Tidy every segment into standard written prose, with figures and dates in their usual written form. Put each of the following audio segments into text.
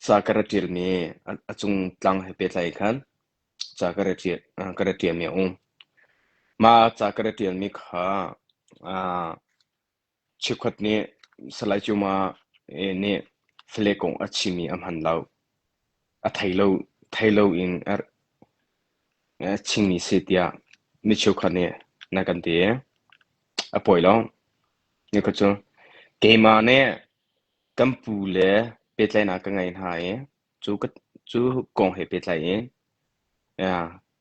Ca ka ra ṭialmi a cung tlang he pehtlai khan ca ka ra ṭial ka ra ṭialmi a um. Mah ca ka ra ṭialmi kha cheukhat nih Salai Cuma nih fale kong a chimmi a hman lo. A thei lo thei lo in a chimmi si tiah mi cheukhat nih na kan ti i a pawi lo. Nikhat cu keimah nih Kan pu le pehtlaihnak ka ngei hna i cu cu kong he pehtlai in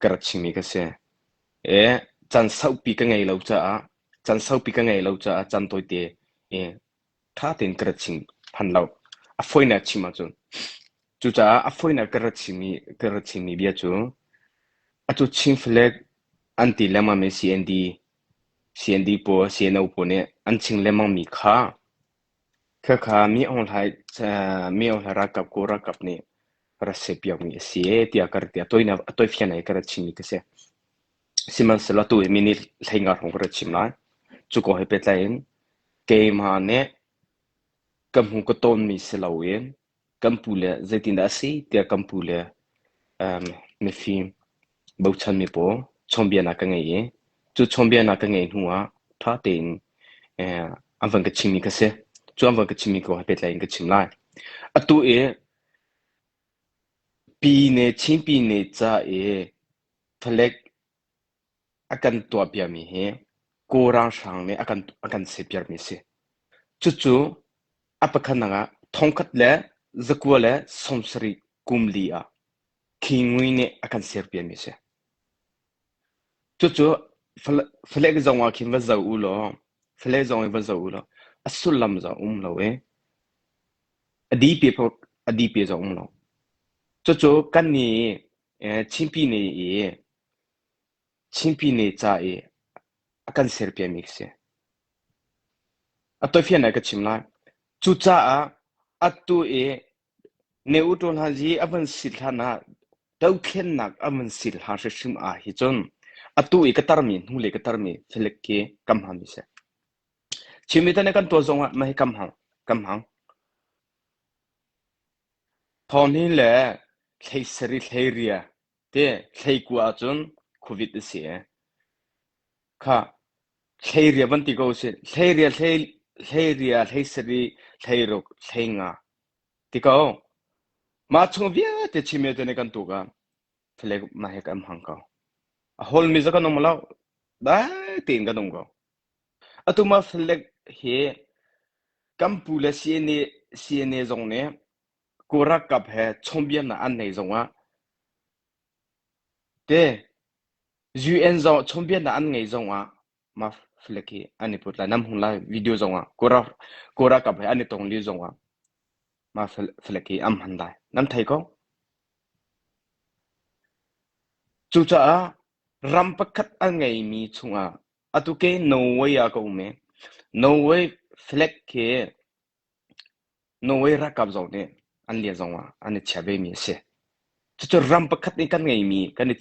ka rak chimmi ka si. I caan saupi ka ngei lo caah caan saupi ka ngei lo caah caan tawite i ṭha tein ka rak chim phan lo. A fawinak chim ahcun. Cucaah a fawinak ka rak chimmi ka rak chimmi bia cu atu Chin Flag an ti lengmangmi CND CND pawl CNO pawl nih an chim lengmangmi kha Khakha mi Aung Hlaing ralkap Kawl ralkap nih rak serpiakmi a si ee tiah ka rak ti. A tawinak a tawifian i ka rak chimmi ka si. Sihmanhsehlaw atu hi minute 15 hrawng ka rak chim lai. Cu kong he pehtlai in keimah nih ka hmu ka tawnmi si loin kan pu le zeitindah a si tiah kan pu le um, mifim bochanmi pawl chawnbianak ka ngei i cu chawnbianak ka ngeih hnu ah ṭha tein eh, an van ka chimmi ka si. Cu an van ka chimmi ko he pehtlai in ka chim lai. Atu i Pine Chin Pine ca i Falek a kan tuahpiakmi hi Kawl ranghrang nih a kan a kan serpiakmi a si. Cucu a pakhatnak ah thongkhat le zakua le sawmsarih kum li ah Khingui nih a kan serpiakmi a si. Cucu Falek zong ah khin va zoh u law Falek zong in va zoh u law a sullam zong um lo i a dipi a dipi zong um lo. Cucu kan nih Chinpi nih i Chinpine ca i a kan serpiakmi a si. A tawifian ah ka chim lai. Cucaah atu i Ne U Taw Hla Zi a van sit hlan ah dothlennak a van sit hlan hrimhrim ah hi cun atu i ka tarmi hnulei ka tarmi Philip khi kam hmangmi a si. Chinmi tan i kan tuah zong ah mah hi kam hmang kam hmang. Thawngni le hlei sarih hlei ria Te hleikua ahcun khuavit a si i kha hleiria van ti ko usih. Hleiria, hlei, hleiria, hleisarih, hleiruk, hleinga ti ko. Mah chung vialte chim te nih kan tuk ah fale mah hi kan hmang ko. A holmi za kan um lo. Dai tein kan um ko. Atu mah fale hi kan pu le CNA, CNA zong nih Kawl ralkap he chawnhbiaknak an nei zongah te UN zong chawnhbiaknak an ngei zongah mah flag hi an i put lai. Nam hung lai video zongah Kawl ralkap he an i tong lio zongah mah flag hi an hman lai. Nan thei ko. Cucaah ram pakhat a ngeimi chungah atu ke Norway ah ka um i Norway flag khi Norway ralkap zong nih an lian zong ah an i chia vemi a si. Cucu ram pakhat nih kan ngeimi kan i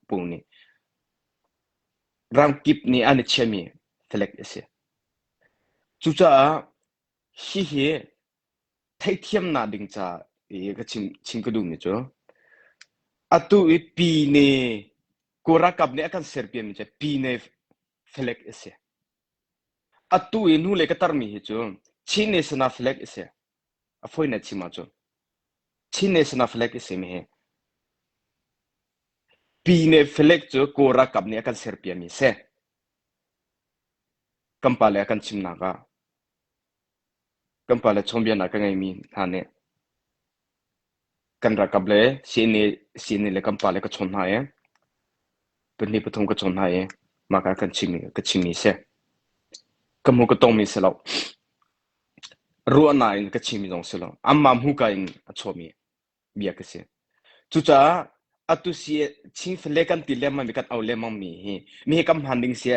pu nih ram kip nih an i chiami flag a si. Cucaah hihi theihthiamnak ding ca i ka chim, chim ka duhmi cu atu i Pine Kawl ralkap nih a kan serpiami cu Pine flag a si. Atu i hnulei ka tarmi hi cu Chin National Flag a si. A fawi na chim ahcun. Chin National Flag a simi hi Pine Flag cu Kawl ralkap nih a kan serpiami a si. Kan pale a kan chimnak ah kan pale chawnbianak ka ngeimi hna nih Kan ralkap le CNA, CNA le kan pale ka chawn hna i pahnih pathum ka chawn hna i mah ka kan chimmi ka chimmi a si. Ka hmu ka tongmi si lo. Ruahnak in ka chimmi zong si lo. Anmah hmuka in a chuahmi bia ka si. Cucaah atu si Chin fale kan ti lengmang mi kan au lengmang mi hi mi hi kan hman ding si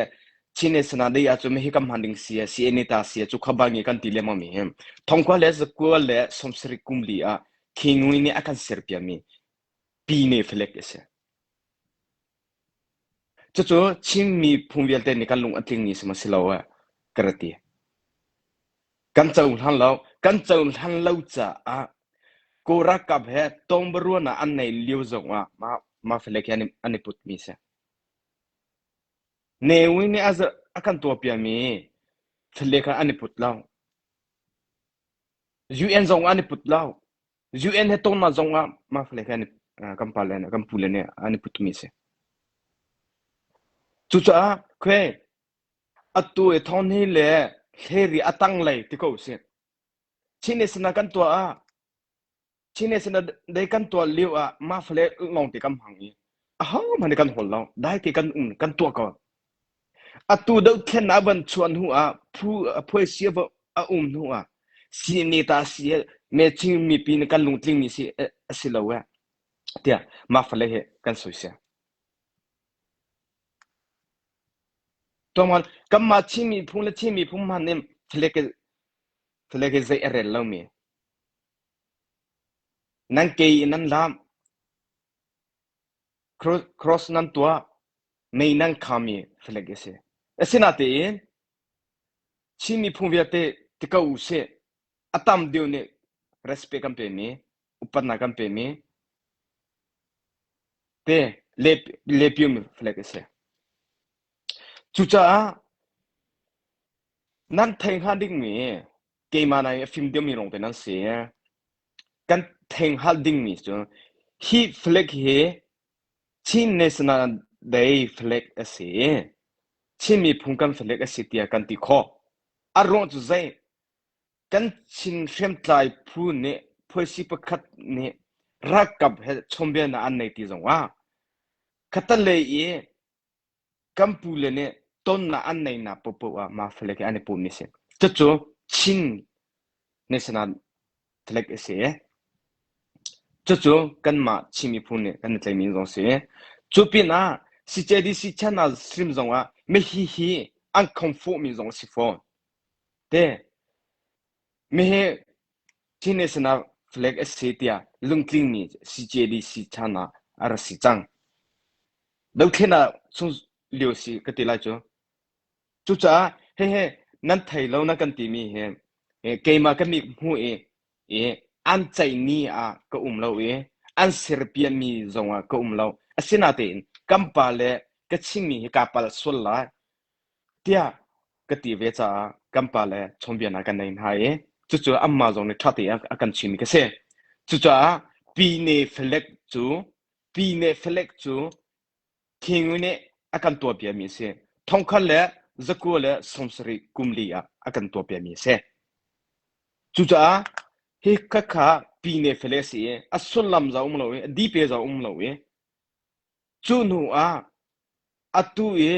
Chin National Day ahcun mi hi kan hman ding si CNA ta si cu kha ngi kan ti lengmang mi hi thongkua le zakua le sawmsarih kum li ah King nih a kan serpiakmi Pine flag a si. Cucu Chin miphun vialte nih kan lung a tlingmi si maw si lo eh ka ra ti. Kan cohlan lo, kan cohlan lo caah. Kawl ralkap he tongbaruan ah an nei lio zong ah mah mah flag hi an i, an i putmi si. Ne Win nih a kan tuahpiakmi flag kha an i put lo. UN zong an i put lo. UN he tonnak zong ah mah flag hi an i, kan pa le kan pu le nih an i putmi si. Cucaah khuai atu i thawngni le hleri a tanglei ti ko usih. Chin Nation ah kan tuah ah Chin Nation dei kan tuah lio ah mah fale lawngte kan hmang i ahohmanh nih kan hawl lo. Dai te kan um kan tuah ko. Atu dohthlennak a van chuah hnu ah phu phuaisi a a um hnu ah CNA ta si me Chin mipi nih kan lungtling mi si a si lo eh tiah mah fale he kan soisel. Tuangmal kanmah Chin miphun le Chin miphun hmanh nih fale fale ke zei a rel lomi. Nan ke in nan lam. Cross nan tuah. Mei nan khami flag a si. Asinatein Chin miphun vialte ti ko usih. A tam deuh nih respect kan pemi, upatnak kan pemi te lepium flag a si. Cucaah nan thei hnga dingmi keimah nai a fim deuhmi lawngte nan si. Kan thei hngalh dingmi cu hi flag hi Chin National Day flag a si. Chin miphun kan flag a si tiah kan ti khawh. A ruang cu zei? Kan Chin hriamtlai phu nih phuaisi pakhat nih ralkap he chawnbianak an nei ti zongah khatalei i Kan pule nih tonnak an neihnak paohpaoh ah mah flag hi an i pummi a si. Cucu Chin National Flag a si. Cucu kanmah Chin miphun nih kan i tlaihmi zong a si. Cu pinah CJDC channel stream zongah mihi hi an khongfawhmi zong a si fawn. Te, mihi Chin National Flag a si tiah lungtlingmi CJDC chan ah a ra si cang. Dothlen ah sung lio si ka ti lai cu. Cucaah hehe nan thei lo na kan timi hi keimah ka mit hmuh i i an ceihni ah ka um lo i an serpianmi zongah ka um lo. Asinatein kan pa le ka chimmi hi kaa palh sual lai tiah ka ti ve caah kan pa le chawnbianak kan nei hna i cucu anmah zong nih ṭha tein a kan chimmi ka si. Cucaah Pine Flag cu Pine Flag cu King nih a kan tuahpiakmi a si. Thongkhat le zakua le 70 kum li ah a kan tuahpiakmi a si. Cucaah hi khakha Pine Flag a si i a sullam za um lo i a dipe za um lo i cu hnu ah atu i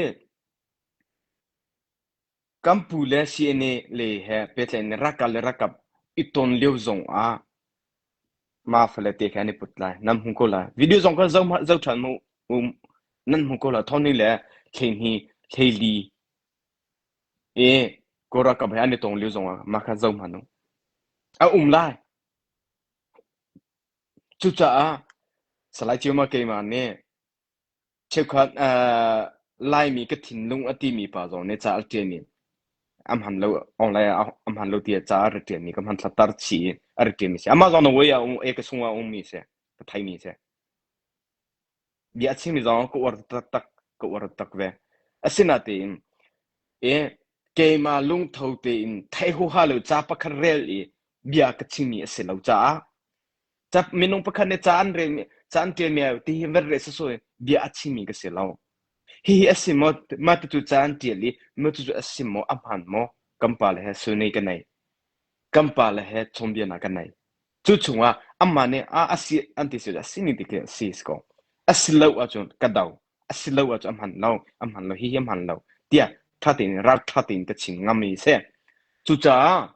Kan pu le CNA le he pehtlaih in ralkap le ralkap i ton lio zong ah mah fale te kha an i put lai. Nan hmu ko lai. Video zong kha zoh zoh ṭhan mu um nan hmu ko lai. Thawni le hleihnih hleili i Kawl ralkap he an i tong lio zong ah mah kha zoh hmanh u. A um lai. Cucaah Salai Cioma keimah nih Cheukhat Laimi ka thinlung a timi pa zong nih ca a ṭialmi a hman lo online ah a hman lo tiah ca a rak ṭialmi ka hmanthlak tar chih i a rak ṭialmi a si. Amah zong Norway ah um, ka chung ah a ummi a si. Ka theimi a si. Bia a chimmi zong ka uar taktak, ka uar taktak ve. Asinatein i keimah lungtho tein theih huaha lo ca pakhat rel i bia ka chimmi a si lo caah Cap minung pakhat nih ca an relmi ca an ṭialmi ah ti hi van rel sawsawh in bia a chimmi ka si lo. Hihi a si maw mah tucu ca an ṭial i maw cucu a si maw a hmaan maw kan pale he sunei ka nei. Kan pale he chawnbianak ka nei. Cu chungah amah nih a a si an ti si a si ning ti khi a si si ko. A si lo ahcun ka do. A si lo ahcun a hman lo. A hman lo hihi a hman lo tiah ṭha tein ralṭha tein ka chim ngam mi a si. Cucaah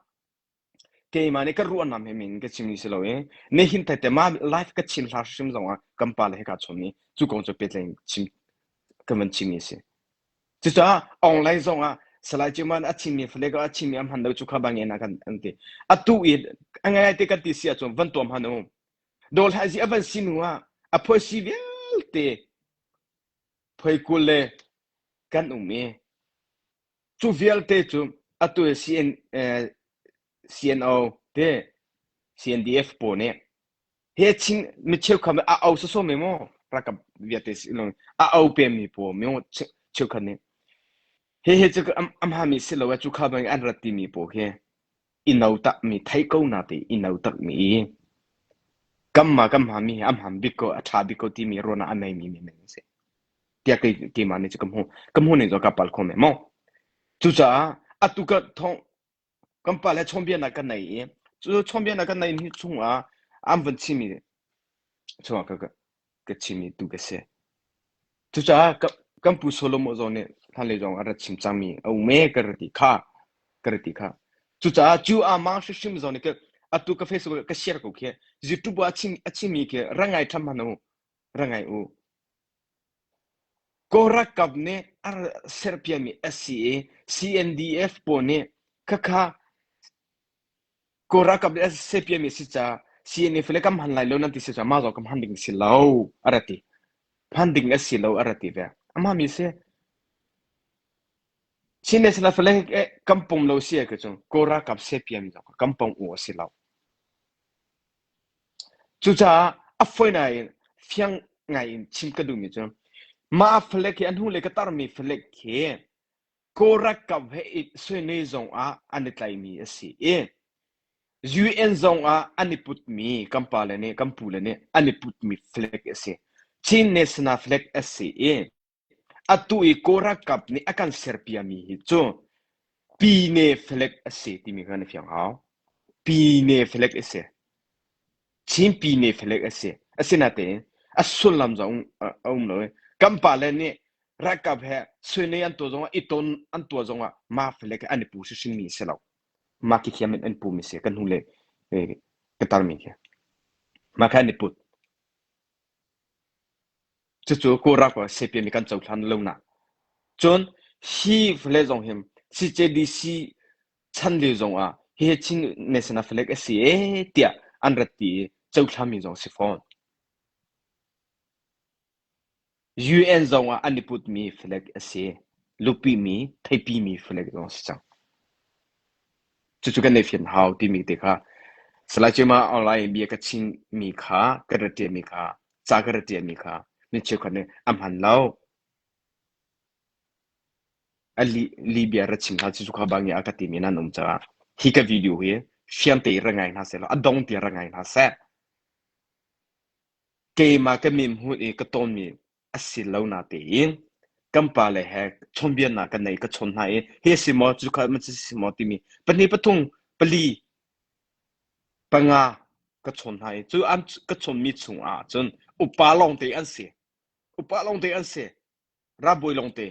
Keimah nih ka ruahnak he min ka chimmi si lo i nihin tete ma life ka chim hla hrim zong ah kan pa le he kaa chawn i cu kong cu pehtlaih in chim kan van chimmi a si. Cucaah online zong ah Salai Ciuman a chimmi fale ka a chimmi a hman lo cu kha bangin ah kan an ti. Atu i a ngai te kan ti si ahcun van tuam han u. Dawlhai zi a van si hnu ah a phuaisi vialte phuaikul le kan um i Cu vialte cu atu CN, eh, CNO te CNDF pawl nih He ching mi cheukhat a au soso me maw ralkap vialte si lo a au pemi pawl me cheukhat nih he he cu am hami si lo cu kha bang an rat timi pawl khi i no tak mi thei ko na te i no tak mi i kamma kam ha mi am ham bik ko a tha bik ko timi rona a nei mi mi men si tiah kei keimah nih cu ka hmu ka hmu ning zo ka pal kho me maw cucaah atu ka thong Kan pale chawnbiaknak kan nei i cu chawnbiaknak kan neih chungah an vun chimmi chungah ka, ka, ka chimmi tu ka si. Cucaah ka, kan pu Solomon zong nih hlanlio zong a rak chim cangmi a um e ka rak ti kha ka rak ti kha. Cucaah cu a mang hrimhrim zong nih ka atu ka Facebook ka share ko khi YouTube ah a chim a chimmi khi ra ngai ṭham hmanh u ra ngai u. Kawlralkap nih a serpiami a si i CNDF pawl nih khakha Kawlralkap nih a serpiami a si caah CNF le kan hman lai lo nan ti si caah mah zong kan hman ding a si lo a rak ti. Hman ding a si lo a rak ti ve. A hmaanmi a si. Chin National Flag kan pom lo si ahcun Kawl ralkap serpiami zong kan pom u a si lo. Cucaah a fawi nain fiang ngaiin chim ka duhmi cu mah flag hi a hnulei ka tarmi flag khi Kawl ralkap he i suine zongah an i tlaimi a si i UN zongah an i putmi kan pale nih kan pule nih an i putmi flag a si. Chin National Flag a si i Atu i Kawl ralkap nih a kan serpiami hi cu Pine flag a si timi kha na fiang hau. Pine flag a si. Chin Pine flag a si. Asinain a sullam zong a um lo i kan pale nih ralkap he suine an tuah zongah i ton an tuah zongah mah flag hi an i pu hrimhrimmi a si lo. Mah khi thiam in an pumi si. Kan hnulei ka tarmi khi. Mah kha an i put. Cucu Kawlram ah sepiami kan cohlan lo na. Cun hi vawlei zong hi CJDC chan lio zong ah hihi Chin National Flag a si ee tiah an rat ti i cohlanmi zong si fawn. UN zong ah an i putmi flag a si. Lupimi, theipimi flag zong a si cang. Cucu kan i fian hau timi te kha Salai Cema online bia ka chimmi kha ka rat ṭialmi kha ca ka rat ṭialmi kha mi cheukhat nih a hman lo. A li, li bia ra chim hna cucu kha bang i a ka timi nan um caah hi ka video hi fiang tein ra ngai hna seh law a dong tiang ra ngai hna seh. Keimah ka mim hmun i ka tawnmi a si lo natein kan pale he chawnbiaknak ka nei ka chawn hna i hi a si maw cu kha ma si maw timi pahnih pathum pali panga ka chawn hna i cu an ka chawnmi chung ah cun upa lawngte an si upa lawngte an si rabawi lawngte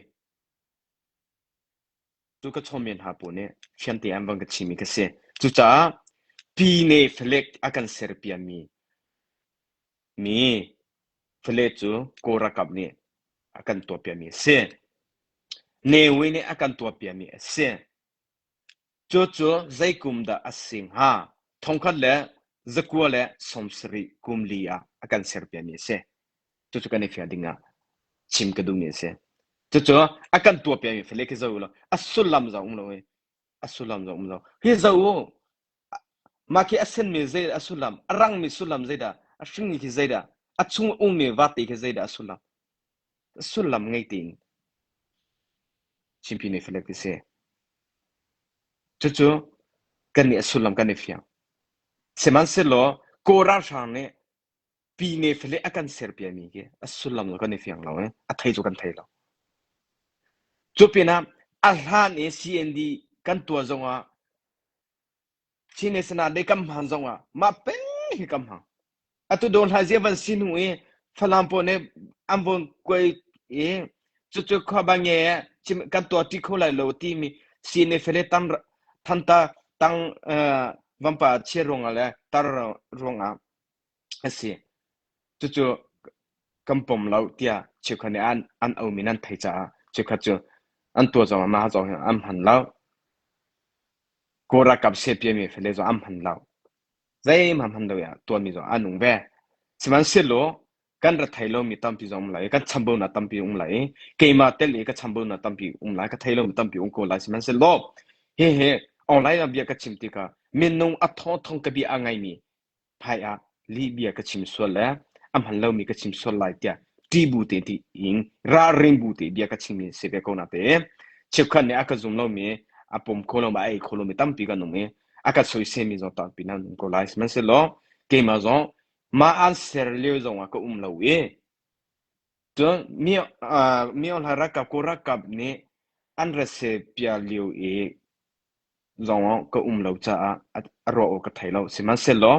cu ka chawnmi hna pawl nih fiangte an van ka chimmi ka si cucaah pine flag a kan serpiami mi fale cu Kawl ralkap nih a kan tuahpiakmi a si. Ne Win nih a kan tuahpiakmi a si. Cucu zei kum dah a si hnga? 1970 kum li ah a kan serpiakmi a si. Cucu kan i fiang ding ah chim ka duhmi a si. Cucu a kan tuahpiakmi fale khi zoh u law a sullam zong um lo i a sullam zong um lo. Hi zoh u Mah khi a senmi zei a sullam, a rangmi sullam zeidah, a hringmi khi zeidah, a chung ummi vate khi zeidah a sullam? A sullam ngei tein Chinpi nih Philip ti si. Cucu kan nih a sullam kan i fiang. Sihmanhsehlaw Kawl ralhrang nih Pine Philip a kan serpiami khi a sullam lo kan i fiang lo i a thei cu kan thei lo. Cu pinah a hlan i CND kan tuah zongah Chin sana dei kam hman zong ah mah peng hi kam hmang. Atu dawr hla zia van si hnu i Falam pawl nih an von kuai i cucu khua ba nge chim kan tuah ṭi kho lai lo timi sine fele tam thanta tang vampa chia ruangah le tar ruangah a si. Cucu kan pom lo tiah cheukhat nih an an omi nan thei caah cheukhat cu an tuah zong ah mah zong hi an hman lo. Kawl ralkap sepiami fale zong an hman lo. Zeihmanh hman lo i tuanmi zong an um ve. Sihmanhsehlaw kan ra thei lomi tampi zong um lai i kan chambaunak tampi um lai i keimah tel i ka chambaunak tampi um lai, ka thei lomi tampi um ko lai. Sihmanhsehlaw hihi online ah bia ka chim tikah minung a thongthong ka bia a ngaimi phai ah Lihbia ka chim sual le a hman lomi ka chim sual lai tiah ṭih bu te in ralring bu te bia ka chimmi si ve ko na te. Cheukhat nih a ka zum lomi, a pom kho lomi, a ei kho lomi tampi kan um i a ka soiselmi zong tampi nan um ko lai. Sihmanhsehlaw keimah zong mah an ser lio zong ah ka um lo i cun mi Myo Hla ralkap kawl ralkap nih an ra ser lio i zongah ka um lo caah a ruah awk ka thei lo. Sihmanhsehlaw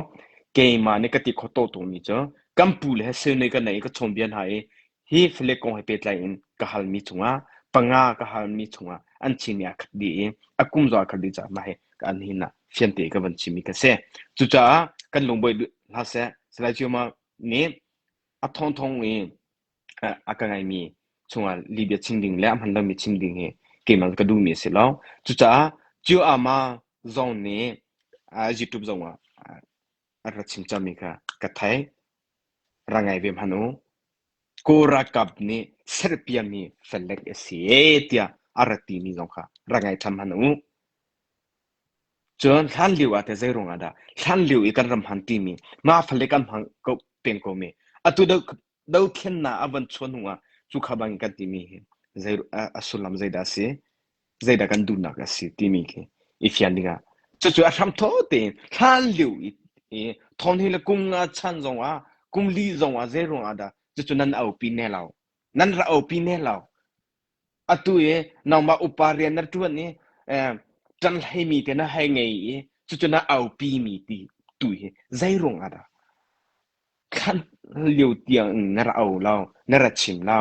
keimah nih ka ti kho to tukmi cu kan pu le he sirni ka nei i ka chawnbia hna i hi Falek kong he pehtlai in ka halmi chungah panga ka halmi chungah an chimmi aa khat dih i a kum zong aa khat dih caah mah hi ka an hin ah fiante ka van chimmi ka si. Cucaah kan lungbuai hlah seh. Salai Cioma nih a thongthong i a ka ngaimi chungah lihbia chim ding le a hman lomi chim ding hi keimah ka duhmi a si lo. Cucaah Ciu-ama zong nih YouTube zong ah a rak chim cangmi kha ka theih. Ra ngai ve hmanh u. Kawl ralkap nih serpiami falek a si ee tiah a rak timi zong kha ra ngai ṭhan hmanh u. Cun hlan lio ah teh zei ruangah dah hlan lio i kan ram han timi mah falek kan hmang ko peng ko mi atu deuh dothlennak a van chuah hnu ah cu kha bangin kan timi hi zei a sullam zeidah a si zeidah kan duhnak a si timi khi i fian dingah cucu a hram thaw tein hlan lio i i thawng le kum nga chan zong ah kum li zong ah zei ruangah dah cucu nan aupi ne lo nan ra aupi ne lo atu i nangmah upa rian na ṭuan i ṭan hleimi te na hei ngei i cucu na aupi mi ti tu hi zei ruangah dah Thlan lio tiang in na ra au lo, na ra chim lo.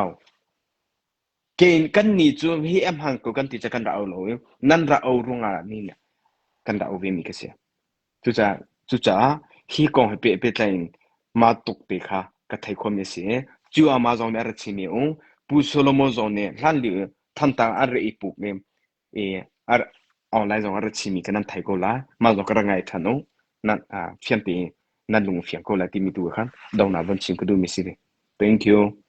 Kein kannih cu hi a hmaan ko kan ti cu kan ra au lo i nan ra au ruangah ni kan ra au ve mi ka si. Cucaah, cucaah hi kong he peh pehtlai in mah tuk te kha ka thei khomi a si i cu amah zong nih a ra chim i ung Pu Solomon zong nih hlan lio i Thantlang an ra i puk i i online zong a ra chimi kha nan thei ko lai. Mah zong ka rak ngai ṭhan u. Nan fiang tein nan lung fiang ko lai timi tu khan donghnak von chim ka duhmi si ve. Thank you.